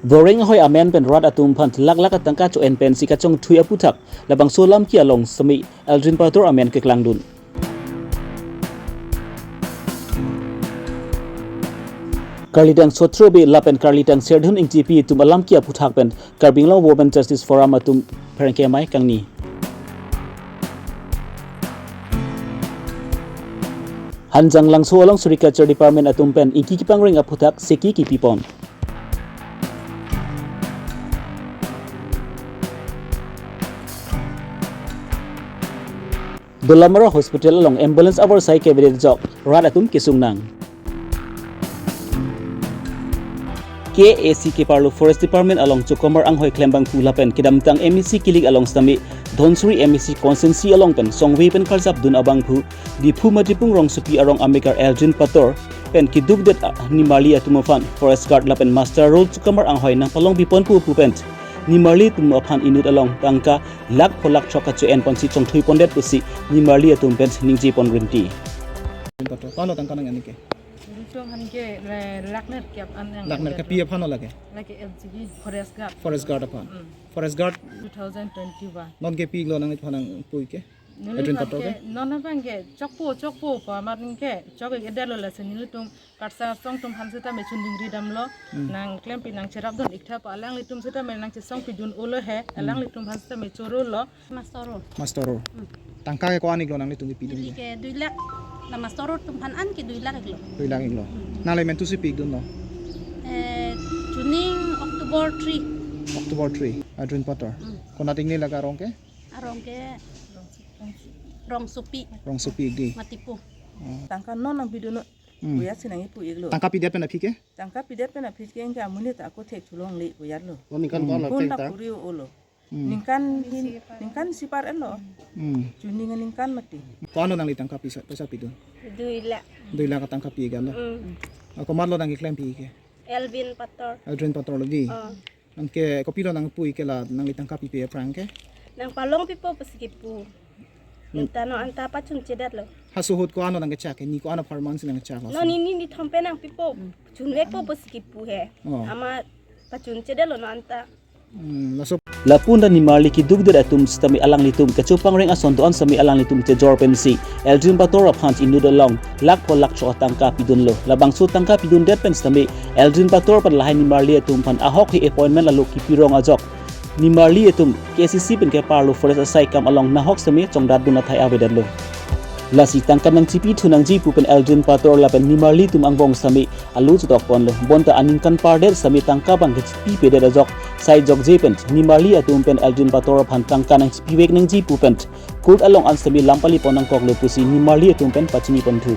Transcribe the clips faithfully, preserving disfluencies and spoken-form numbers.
Boreng ahoi amen pen rat atum aphan lakh lakh atangka cho-en pensi kachongthui aputhak labangso alamki along sitame Eldrin Pator amen keklangdun. Karlidang Sotro Bey lapen Karlidang Serdun Ingtipi atum alamki aputhak pen Karbi Anglong Women Justice Forum atum pherangke amei kangni. Hanjanglangso along Sericulture Department atum pen ingki kepangreng aputhak seki kipipon. Dolamara Hospital along ambulance avarsai kevedet ajok rat atum kesung nang. K A A C keparlo Forest Department along Chokomar anghoi klembangphu lapen kedamtang M A C kilik along sitame Dhansiri M A C constituency along pen songve pen karjapdun abangphu Diphu Matipung rongsopi arong amekar Eldrin Pator pen kedukdet a-, nimarli atum aphan Forest Guard lapen Muster Roll Chokomar anghoi nangpalong piponpo pu pen nimarli atum aphan inut along tangka lakh pho lakh cho kacho-en ponsi chongthui pondet pusi nimarli atum pen ningjepon rinti. Pator, ko-an lo tangka nang-en ke? Ilitum aphan ke, eh, lakh nerkep an nang-en. Lakh nerkep, pi aphan lo lake? Lake L G B, Forest Guard. Forest Guard aphan. Hmm. Forest Guard. Two thousand twenty-one. Non ke pi lo nang iphan nangpui ke? Neli Eldrin aphan Pator ke, ke? Non abang ke, chokpo, chokpo, pu amat ke, chok-ik-edetlo lasi nelitum, karsa asong atum aphan sitame choningri damlo, Hmm. nangklempi nangcherapdun-ik tha pu alanglitum sitame nangchesongpidun-olo he, Hmm. alanglitum aphan sitame chorolo. Muster Roll. Muster Roll. Hmm. Tangka ke ko-an-iklo nanglitum kipidun Neli ke? Ke dui lakh, la Muster Roll atum aphan an ke dui lakh-iklo. Dui lakh-iklo. Hmm. Nangli amen tu si pi-ikdunlo? Eh, chuning October three. October three, Eldrin Pator. Hmm. Konat-iklo lake arong ke? Arong ke Rongsopi. Rongsopi di. Matipung. Oh. Tangka non nangpidun-o. Hmm. Puyat si nangkipu-iklo. Tangka pidet pen aphi ke? Tangka pidet pen aphi ke, anke amonit ako thek chulongle puyatlo. Oh, ningkan Hmm. ko-an lo Kun peng ta ta? Kuri-olo. Hmm. Ningkan hin, ningkan isi par-etlo. Hmm. Chuning ningkan mati. Ko-an lo nangli tangka pisa, pisa pidun? Dui lakh. Dui lakh tangka pi-iklo. Hmm. Ah, komatlo nangkeklem pi-ik ke? Eldrin Pator. Eldrin Pator lo di. Oh. Anke kopilo nangpui ke la nangli tangka pipe aphrang ke? Nangpalong pipo pusi kipu. Hmm. Inta non anta pachunchedetlo. Haso ahut ko-an lo nangkechak ke, ne ko-an apharman si nangkechak lo? Non ne ne nithom pen nangpipo. Chunvekpo pusi kipu he. Oh. Amat pachunchedetlo non anta. Hmm, laso. Lapu-an ta nimarli kedukdet atum sitame alanglitum kachopangreng ason do-an sitame alanglitum chejor pensi Eldrin Pator aphan inut along lakh pho lakh cho atangka pidunlo. Labangso tangka pidundet pen sitame Eldrin Pator pen lahai nimarli atum aphan ahok he appointment alo kipirong ajok nimarli atum K A A C pen keparlo forest asai kam along nahok sitame chongdatdun athai avedetlo. Lasi tangka nangchipithu nangji pu pen Eldrin Pator lapen nimarli atum angbong sitame alo chetokponlo. Bonta aningkan pardet sitame tangka abang kechipipedet ajok sai jokje pen nimarli atum pen Eldrin Pator aphan tangka nangchipivek nangji pu pen court along an sitame lam palipon nangkoklo pusi nimarli atum pen pachiniponthu.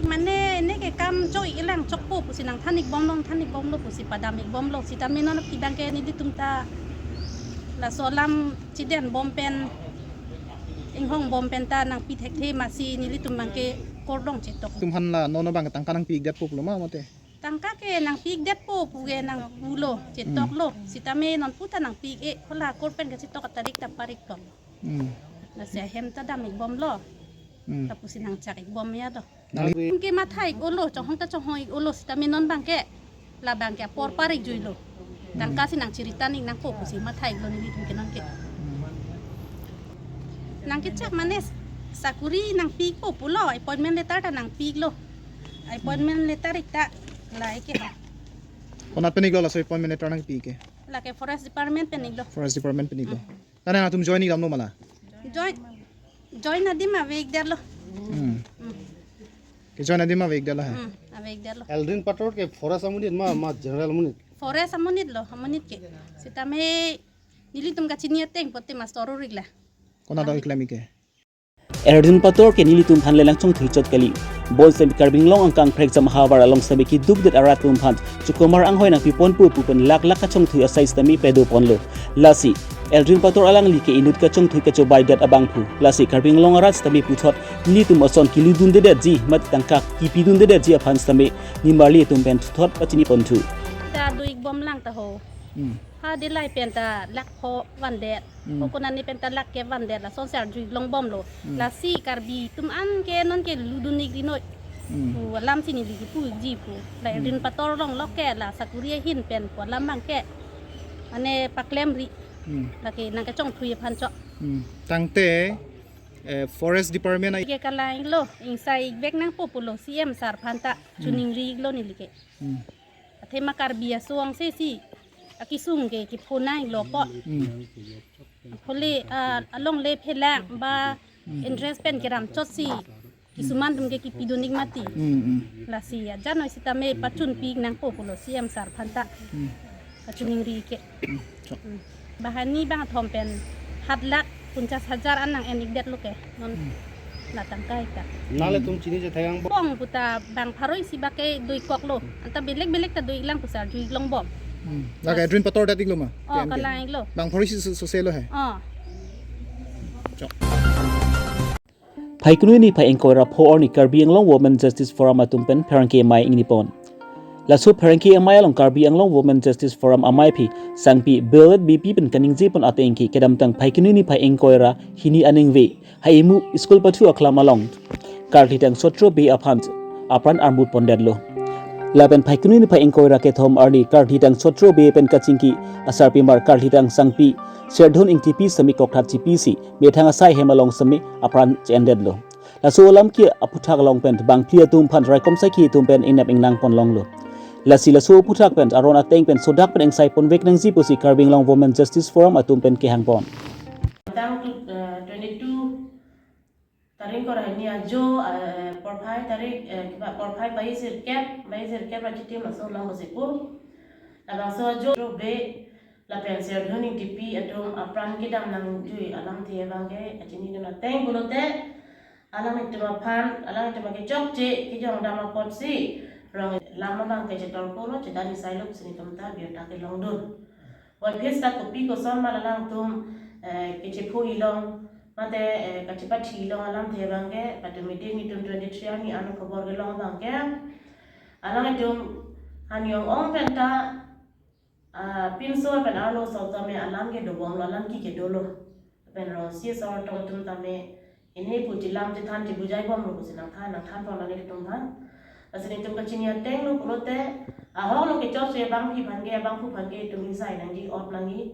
Mane neke kam chok-iklang chokpo pusi nangthan-ikbomlo, than-ikbomlo pusi padam-ikbomlo. Sitame non abang ke nelitum ta laso alam chiden bom pen, inghong bom pen ta nangpi thekthe masi nelitum abang ke kordong chetok. Tum aphan la non abang tangka nangpi-ikdetpo pulo ma mate? Tangka ke nangpi-ikdetpo pu ke nangpulo, chetoklo. Hmm. Sitame non pu ta nangpi-ik-e, hala court pen kachetok atarik ta parik tong. Hmm. Lasi ahem ta dam-ikbomlo. Hmm. Lapusi nangchak-ikbom ya do. Nangli- Ke matha-ik-olo, chonghong ta chonghong-ik-olo, sitame non abang ke, labang ke apor parik juilo. Tangka si nangchiri tan-ik nangpo pusi matha-iklo nelitum ke non ke. Nangkechak mane sakuri nangpi-ikpo pulo, appointment letter ta nangpi-iklo. Appointment letter ik ta la eke ha. Konat pen-iklo laso appointment letter nangpi-ik ke? Lake Forest Department pen-iklo. Forest Department pen-iklo. Hmm. Tane nangtum join-ik damlo ma la? Join, join adim ave-ikdetlo. Hmm. Hmm. Kejoin adim ave-ikdetlo he? Hmm, ave-ikdetlo. Eldrin Pator ke forest amonit ma, ma general amonit? Forest amonitlo, amonit ke. Sitame nelitum kachini ateng pote Muster Roll-iklo. Konat do-ik klem-ik ke? Eldrin Pator ke nelitum aphan le nangchongthui chot kali. Bonsitame Karbi Anglong angkang phrekjam ahavar along sitame kedukdet arat atum aphan Chokomar anghoi nangpiponpo pu pen lakh lakh kachongthui asai sitame padoponlo. Lasi Eldrin Pator alangli ke inut kachongthui kachobaidet abangphu. Lasi Karbi Anglong arat sitame puthot nelitum ason keludundedetji mate tangka kipidundedetji aphan sitame nimarli atum pen puthot pachiniponthu. Ta do-ikbomlang ta ho. Hmm. Ha delai pen ta lakh pho vandet. Hmm. Ko konane pen ta lakh kep vandet, lason si arjulongbomlo. Hmm. Lasi Karbi atum an ke non ke ludun-ik rinoi. Hmm. Pu alam si neli kipu ji pu. La Hmm. rin pator longlo ke la sakuri ahin pen pu alam abang ke. Mane paklemri. Hmm. Lake nangkachongthui aphan chot. Hmm. Tangte, eh, Forest Department ai- Ke kalang-iklo, ingsai-ik vek nangpo pulo C M sir aphan ta. Hmm. Choningri-iklo neli ke. Hmm. Athema Karbi asong si si akesung ke kepho nanglo po. Hmm. Phule, ah, alongle phelang ba Hmm. interest pen keram chot si kisuman atum ke kipidun-ik mati. Hmm, hmm. Lasi ajat noi sitame pachunpi nangpo pulo C M sir aphan ta. Hmm. Kachoningri ke. Hmm. Chok. Hmm. Bahani bangthom pen hat lakh ponchas hajar an nang-en-ikdetlo ke. Non Hmm. la tangkai ta. Nanglitum chini je thayang bo- Bong puta bang pharo isi bak ke do-ikkoklo. Anta belek belek ta do-iklang pusar ju-ik longbom. Hmm. Lake Mas- rin pator dat-iklo ma? Oh, K N K. Kalang-iklo. Bang pharo isi so-, soselo he. Oh. Chok. Phaikuni niphai ingkoi ra pho arni Karbi Anglong Women Justice Forum atum pen pherangke amei ingnipon. Laso pherangke amei along Karbi Anglong Women Justice Forum ameiphi Sangpi Violet Beypi pen kaningjepon ateng ke kedamtang Phaikuni niphai ingkoi ra hini aningve Haimu school pathu aklam along karlitang Sotro Bey aphan apran armut pondetlo. Lapen Phaikuni niphai ingkoi ra kethom arni karlitang Sotro Bey pen kachingki asarpimar karlitang Sangpi Serdhon Ingtipi semi kokthat chipisi methang asai hem along semi apran che-endetlo. Laso alam ke aphuthak along pen bangphli atum aphan raikom saikhi atum pen ingnep ingnangpon longlo. Lasi laso aphuthak pen aron ateng pen sodak pen ingsaipon vek nangji pusi Karbi Anglong Women Justice Forum atum pen kehangpon. Tang tu, eh, twenty two tarik ingkoi ra hini ajo, eh, porphai tarik, eh, kiba porphai bai sirkep, bai sirkep ra chitim laso alam pusi pu. Labangso ajo Sotro Bey lapen Serdhon Ingtipi atum apran kedam nangjui alamthe abang ke kachinidun ateng pulote, alanglitum aphan, alanglitum kechokche kejongdam apotsi rong lam abang ke chetor kolo, chedan isailo pusi netum ta birta kelongdun. Puvoiphit ta kopi koson ma alangtum, eh, kachepho ilong, mate, eh, kachepathi ilong alamthe abang ke, patumi dei netum twenty three arni an khobor kelong abang ke, alanglitum hani ong-ong pen ta, ah, pinso pen arloso tame alam ke dobomlo, alam ke kedolo. Pen rong C S R atum atum tame, ini pu chelam chethan chebujaibomlo pusi nangthan, nangthanpon nanglitum aphan. Lasi netum kachini atenglo pulote, ahoklo kechokche abangpi aphan ke, abangphu aphan ke itum ingsai nangji, ot nangji,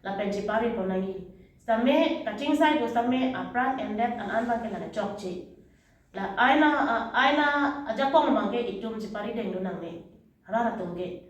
lapen cheparipon nangji. Sitame kachingsai pu sitame apran endet an an abang ke la kechokche. La aina, ah, aina ajakong abang ke itum chepari dengdun nangne. Rat atum ke.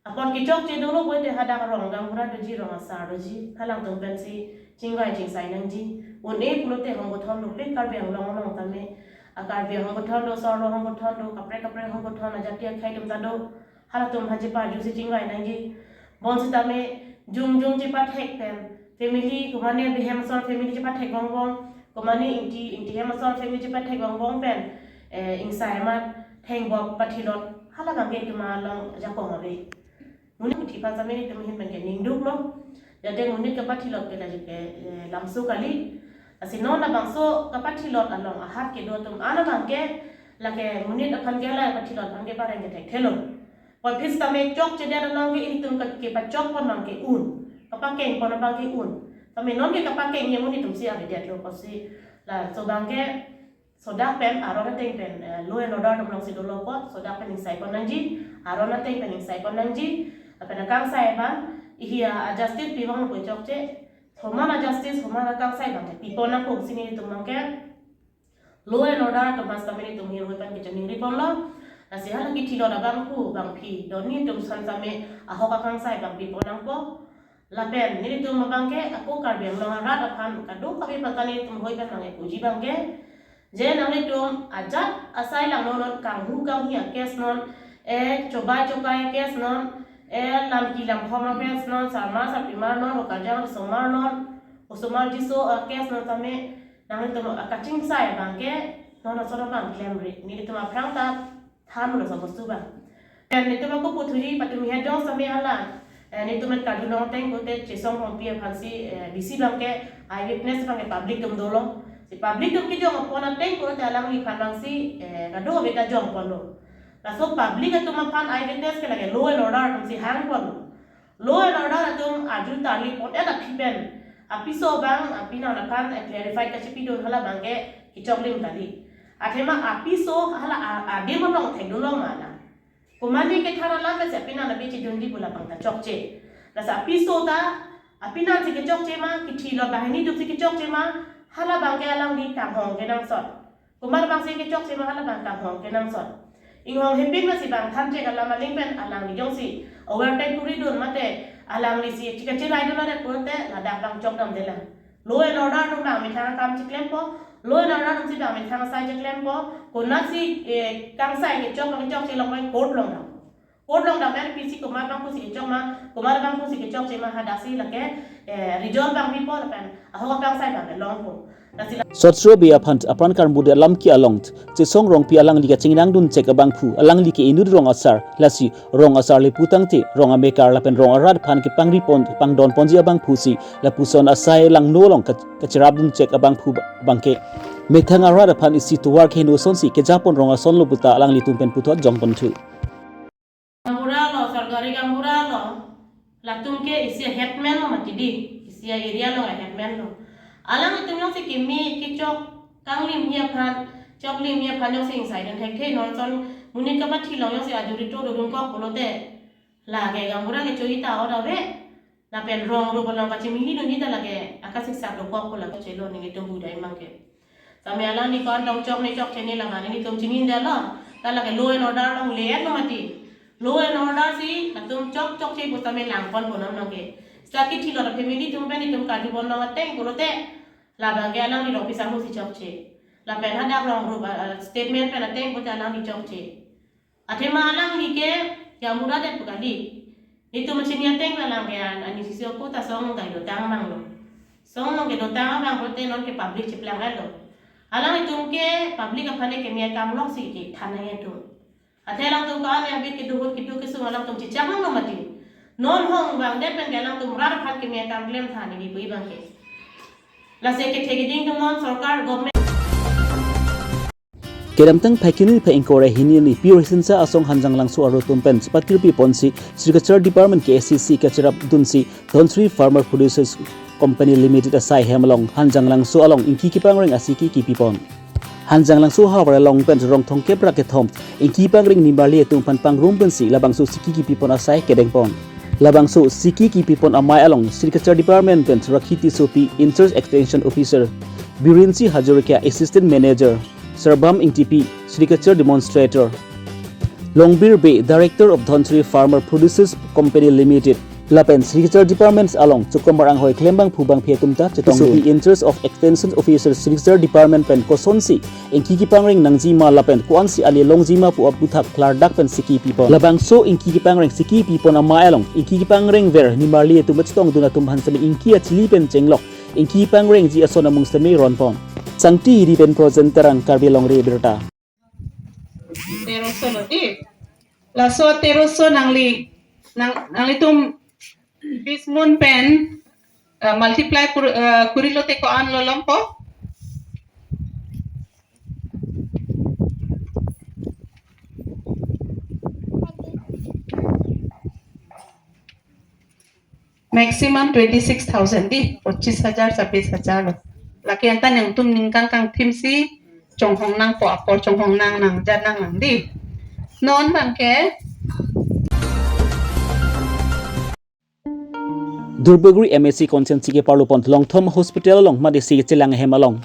Apot kechokche dolo pulote hadak rong gaonbura doji, rong asar doji, halangtum pensi chingvai chingsai nangji. Un-e pulote hongkothon dope Karbi Anglong along tame. A Karbi hongkothon do, Sorlo hongkothon do, kaprek kaprek hongkothon, ajati akhei atum ta do. Halatum aphan cheparjusi chingvai nangji. Bonsitame jongjong chepathek pen family, komane bihem asor family chepathek bongbong, komane ingti, ingti hem asor family chepathek bongbong pen, eh, ingsai amat thengbok pathilot, hala abang ke itum along ajakong ave. Monit aphan sitame itum ahin abang ke ningduklo. Jate monit kapathilot ke lake, eh, lamso kali. Lasi non labangso kapathilot along ahat kedo atum an abang ke lake monit aphan ke la pathilot aphan ke pareng kethekthelo. Puvoiphit sitame chokchedet along ke itum ke, kepachokpon abang ke un, kapakengpon abang ke un. Tame non ke kapakeng ye monit atum si avedetlo pusi laso abang ke sodak pen aron ateng pen, eh, law and order atum alongsi dolo apot, sodak pen ingsaipon nangji, aron ateng pen ingsaipon nangji, lapen akangsai abang, ihi a, a justice pi abang pu chokche, homan a justice, homan akangsai abang ke pipon nangkok si netum abang ke, law and order atum aphan sitame netum ahin ahoi pen kachoningriponlo, lasi hala kethilot abangphu, bangphi, do netum aphan sitame ahok akangsai abang pipon nangpo, lapen netum abang ke ako Karbi Anglong arat aphan kadokave aphan ta netum ahoi pen nang-epuji abang ke, je nanglitum ajat asai lang non, non kanghu kanghi a case non, eh, chobai chokai a case non, eh, lamki lamkhom a case non, sarmar sarpimar non, okarjang osomar non, osomar jiso a case non tame, nanglitum akachingsai abang ke, non asor abang klemri, netum aphrang ta thanlo laso bostu abang. Pen netum ako puthuji patumi hajong sitame hala, eh, netum et kadulong ateng pulote Chesong Rongpi aphansi, eh, bisi abang ke eyewitness abang ke public atum dolo. Si public atum kejongpon ateng pulote alangliphan abangsi, eh, kadokave ta jongponlo. Laso public atum aphan eyewitness ke lake law and order atumsi hangponlo. Law and order atum arju tarlipon-et aphi pen apiso abang, api nang aphan, eh, clarify kachepidun hala abang ke kechoklim kali. Athema apiso hala a-, adim along thekdunlong ma na. Komane kethar alam pensi apinan abi chedunji pu labang ta chokche. Lasi apiso ta apinan si kechokche ma, kithilo banghini atum si kechokche ma, halabang ke alangli kanghong kenangsot. Komat abang si kechokche ma, halabang kanghong kenangsot. Inghong hepin masi bang thanche kalam aling pen alangli jongsi overtake kuri dun mate alangli si chika chilai dun mate pulote ladak bang chokdamde lang. Law and order atum bang methang akam chiklempo, law and order atum si bang methang asai chiklempo, konatsi, eh, kangsai kechok bang chokche long bang court longdam. Court longdam pen pisi komat bang pusi kechok ma, komat bang pusi kechokche ma hadaksi lake, eh, result bang pipo lapen ahok kangsai bang longpo. Lasi la- Sotro Bey aphan apran karmude alam ke along, Chesong Rongpi alangli kachingnang dunchek abangphu, alangli ke inut rong asar, lasi rong asar le putangte, rong amekar lapen rong arat aphan kepangri pon, pangdon ponji abangphu si, lapuson asai langno along ka-, kacherap dunchek abangphu ba-, bangke. Methang arat aphan isi tovar keheno asonsi, kejapon rong asonlo puta alanglitum pen puthot jongponthu. Gaonbura lo, sorkari gaonbura lo, latum ke isi headman lo mati di, isi area along headman lo. Alanglitum jongsi kimi kechok kanglimji aphan, choklimji aphan jongsi ingsai dun thekthe, non ason monit kapathi along jongsi ajuri to dodun kok pulote, lake gaonbura ke choi ta ot ave. Lapen rong rup along kachimili dunji ta lake akasiksak dokok pu lake chelo nelitum budai mangke. Sami alangli ko-an tongchok ne chokche ne labang nelitum chinidetlo. Ta lake law and order along le-etlo mati. Law and order si latum chok chokche pu sami langpon ponam nangke. Saki thilo ta family atum pen itum kaju pon long ateng pulote labang ke alangli rong pisa husi chokche. Lapen hadak rong rup, ah, ah, statement pen ateng pulote alangli chokche. Athema alangli ke gaonbura det pu kali. Nelitum chini ateng alang ke an, ani sisi opo ta song gai dotang abang lo. Song along ke dotang abang pulote non ke public cheplang lo. Alanglitum ke public aphan ke keme akam lok si kethan nangji atum. Athe alangtum ko-an abit kedo ahut kedo kesung alangtum chechak lo mati. Non hong bang det pen ke alangtum rat aphan keme akam klem than neli pu abang ke. Lasi kethe keding atum non sorkar government. Kedamtang Phaikuni phai ingkoi ra hini arni Pi Rosinsa asong Hanjanglangso arlo atum pen chepatirpi ponsi Agriculture Department K A C C kacherap dunsi Dhansiri Farmer Producers Company Limited asai hem along Hanjanglangso along ingki kepangreng asiki kipipon. Hanjanglangso havar along pen rong thomkep ra kethom ingki pangreng nimarli atum aphan pangrum pensi labangso siki kipipon asai kedengpon. Labangso siki kipipon amei along Agriculture Department pen Rakhi Tissopi, In-charge Extension Officer, Birinchi Hazarika, Assistant Manager, Sarbam Ingtipi, Agriculture Demonstrator, Longbir Bey, Director of Dhansiri Farmer Producers Company Limited, lapen Agriculture Department along chukomar anghoi klembang phubang phi atum ta chetongdun. Tissopi, In-charge of Extension Officer, Agriculture Department pen kosonsi ingki kepangreng nangji ma lapen ko-ansi ale longji ma pu aputhak klardak pen siki pipon. Labangso ingki kepangreng siki pipon amei along ingki kepangreng ver nimarli atum chetongdun atum aphan sami ingki achili pen chenglok ingki pangrengji ason amung sami ronpon. Sangti Hiri pen Projen Terang, Karbi Longri Abirta. Teroso lo di. Laso teroso nangli, nang, nanglitum bismun pen, eh, multiply kur-, eh, kurilote ko-an lo longpo. Maximum twenty six thousand di, pochis hajar, chabis hajar lo. Lake anta nangtum ningkang kangthim si chonghong nangpo, apor chonghong nang nang, jan nang nang di. Non bangke. Durbagori M A C constituency keparlopon Longthom Hospital along mate si kechelang ahem along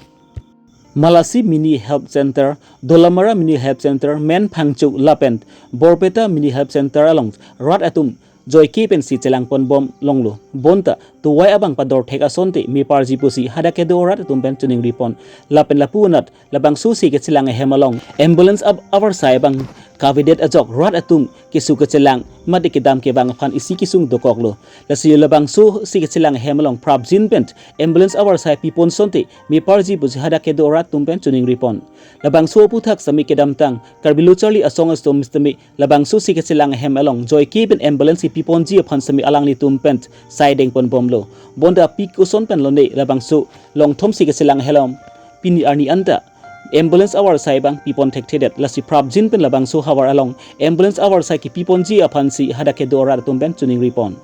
Malasi Mini Health Center, Dolamara Mini Health Center, Men Phangcho lapen Borpeta Mini Health Center along rat atum joike pensi chelangpon bom longlo. Bonta towai abang pador thek asonte meparji pusi hadak kedo rat atum pen chiningripon. Lapen lapu anat labangso si kechelang ahem along ambulance ab-, avarsai abang kavedet ajok rat atum keso kechelang mate kedam kevang aphan isi kesung dokoklo. Lasi labangso si kechelang ahem along prapjin pen ambulance avarsai pipon asonte meparji pusi hadak kedo rat atum pen chiningripon. Labangso aputhak sami kedamtang Karbi Lo Charli Asong atum sitame labangso si kechelang ahem along joike pen ambulance si piponji aphan sami alanglitum pen sai dengpon bomlo. Bonta pik koson pen lone labangso Longthom si kechelang ahem along pini arni anta ambulance avarsai abang pipon thekthedet, lasi prapjin pen labangso havar along ambulance avarsai kepiponji aphansi hadak kedo rat atum pen chiningripon.